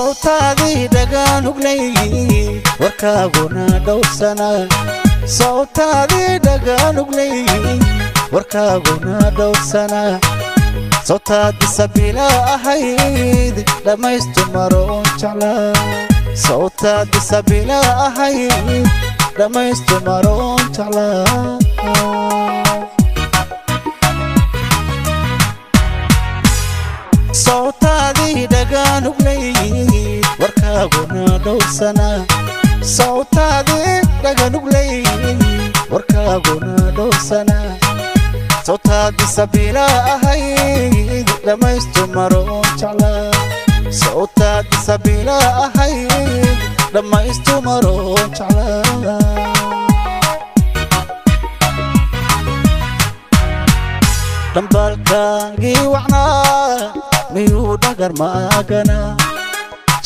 Sawtaadii dhagaan uglay warkaaguna dhowrsana. Sawtaadii dhagaan uglay warkaaguna dhowrsana. Sawtaadii sabiila ahayd dhammaystu maroon jeclaa. Sawtaadii sabiila ahayd dhammaystu maroon jeclaa. Sawtaadii dhagaan uglay warkaaguna dhowrsana. Sawtaadii dhagaan uglay warkaaguna dhowrsana. Sawtaadii sabiila ahayd dhammaystu maroon jeclaa. Sawtaadii sabiila ahayd dhammaystu maroon jeclaa. Dhambalkaagii wacnaa miyuu dhagar maagana.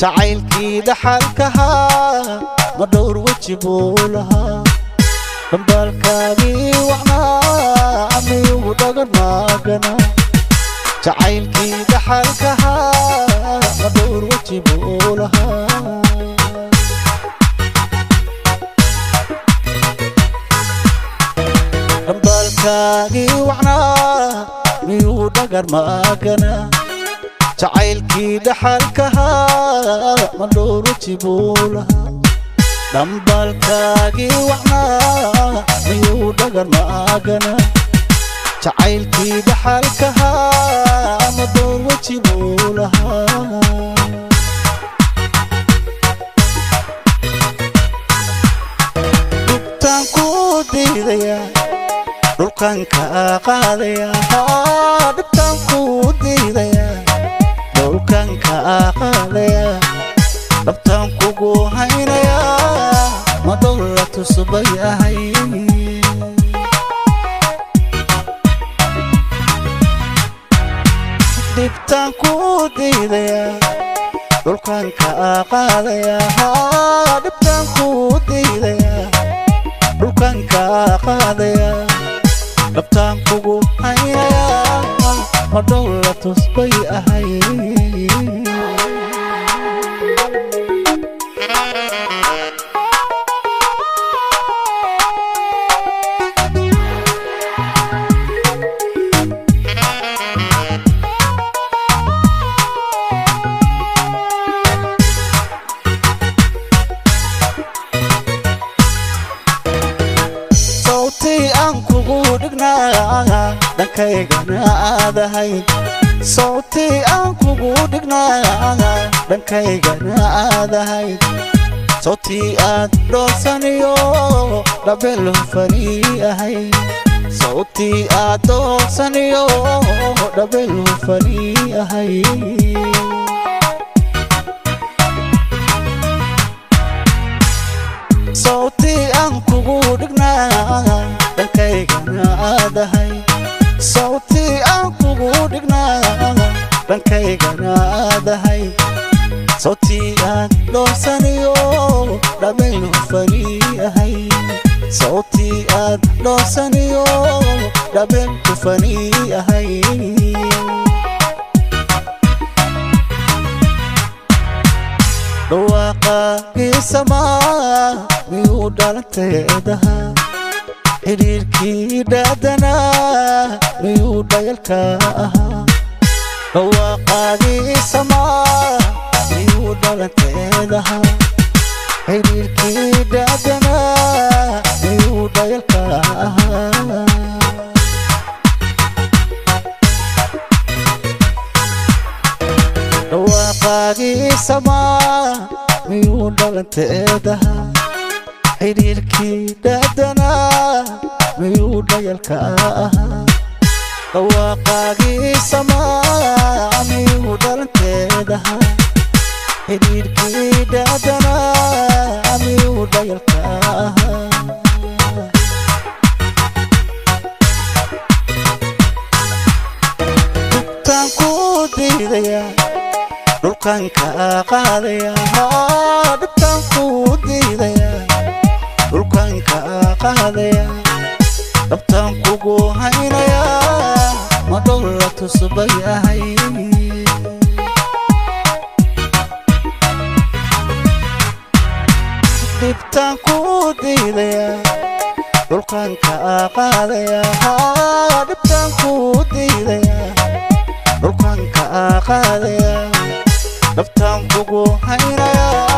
Jacaylkii dhaxalkahaa ma dhowr weji buu lahaa. Dhambalkaagii wacnaa miyuu dhagar maagana. Jacaylkii dhaxalkahaa ma dhowr weji buu lahaa. Dhambalkaagii wacnaa miyuu dhagar maagana. Jacaylkii dhaxalkahaa ma dhowr weji buu lahaa. Dhambalkaagii wacnaa miyuu dhagar maagana. Jacaylkii dhaxalkahaa ma dhowr weji buu lahaa. Dhibtaan ku diidaya dhulkan kaa qaadaya. Dhibtaan ku diidaya dhulkan kaa qaadaya. Dhabtaan kugu haynaya ma dhowla tusubay ahay. Dhibtaan ku diidaya dhulkan kaa qaadaya. Dhibtaan ku diidaya dhulkan kaa qaadaya. Dhabtaan kugu haynaya ma dhowla tusbay ahay. Sawtii aan kugu dhignaa dhankaygana aad ahayd. Sawtii aan kugu dhignaa dhankaygana aad ahayd. Sawtii aad dhoorsaniyo dhabel hufanii ahayd. Sawtii aad dhoorsaniyo dhabel hufanii ahayd. Sawtii aan kugu dhignaa dhankaygana aad ahayd. Sawtii aan kugu dhignaa dhankaygana aad ahayd. Sawtii aad dhoorsaniyo dhabel hufanii ahayd. Sawtii aad dhoorsaniyo dhabel hufanii ahayd. Dhawaaqaagii samaa miyuu dhalanteedahaa. Xidhiirkii dhaadanaa miyuu dhayalka ahaa. Dhawaaqaagii samaa miyuu dhalanteedahaa. Xidhiirkii dhaadanaa miyuu dhayalka ahaa. Dhawaaqaagii samaa miyuu dhalanteedahaa. Xidhiirkii dhaadanaa miyuu dhayalka ahaa. Dhawaaqaagii samaa miyuu dhalanteedahaa. Xidhiirkii dhaadanaa miyuu dhayalka ahaa. Dhibtaan ku diidaya dhulkan kaa qaadaya. Dhibtaan ku diidaya dhulkan kaa qaadaya. Dhabtaan kugu haynaya ma dhowla tusubay ahay. Dhibtaan kuu diidaya, dhulkan kaa qaadaya. Dhibtaan kuu diidaya, dhulkan kaa qaadaya. Dhabtaan kugu haynaya.